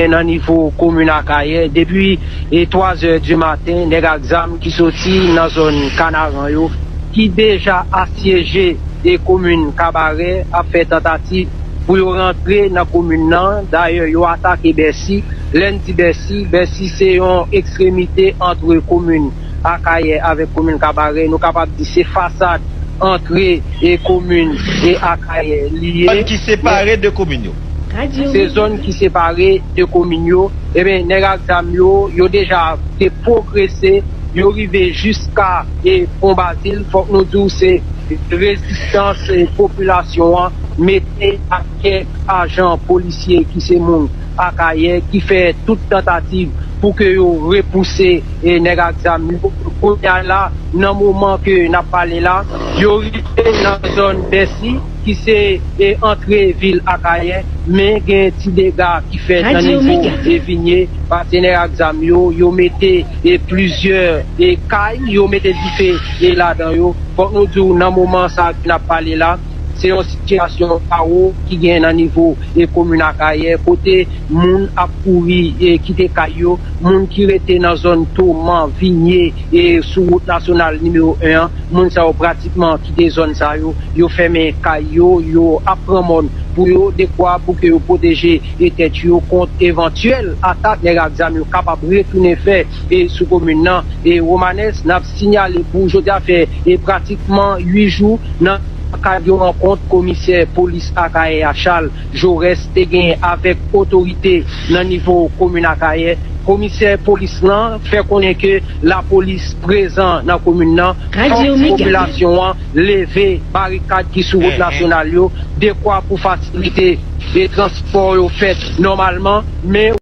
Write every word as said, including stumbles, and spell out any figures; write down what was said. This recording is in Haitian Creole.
genyen nan nivo komin Akayè. Depi e twa zè di maten, nèg ak zam ki soti nan zòn Kanaran yo, ki deja asyeje e komin Kabarè, ap fè tantativ pou yo rantre nan komin nan. Dayè, yo atake Bèsi. Lè n di Bèsi, Bèsi se yon ekstremite ant komin Akayè avèk komin Kabarè. Nou kapab di se fasad antre e komin e Akayè li ye. Zòn ki separe de komin yo. Se zòn ki separe de komin yo. Ebyen, nèg ak zam yo, yo deja te pwogrese, yo rive jiska e Pon Bazil. Fòk nou di w se rezistans e popilasyon an mete ak kèk ajan polisye ki se moun Akayè ki fè tout tantativ pou ke yo repouse e nèg ak zam yo. Kounye a la, nan moman ke n ap pale la, yo rive nan zòn Bèsi, ki se e antre vil Akayè, men gen ti dega ki fèt nan nivo e Vinye, pase nèg ak zam yo, yo mete e plizyè e kay, yo mete dife e ladan yo. Fòk nou di w, nan moman sa ke n ap pale la, se yon sitiyasyon kawo ki gen nan nivo e komin Akayè, kote moun ap kouri e kite kay yo, moun ki rete nan zòn Toman, Vinye e sou wout nasyonal nimewo en an, moun sa yo pratikman kite zòn sa yo, yo fèmen kay yo, yo ap pran mòn pou yo, dekwa pou ke yo pwoteje e tèt yo kont evantyèl atak nèg ak zam yo kapab retounen fè e sou komin nan. E Romanes, n ap sinyale pou jodi a fè e pratikman uit jou nan kad yon rankont komisè polis Akayè a, Charles Jaurès, te genyen avèk otorite nan nivo komin Akayè. Komisè polis lan fè konnen ke lapolis prezan nan komin nan, fòk popilasyon an leve barikad ki sou wout nasyonal yo, dekwa pou fasilite e transpò yo fèt nòmalman, men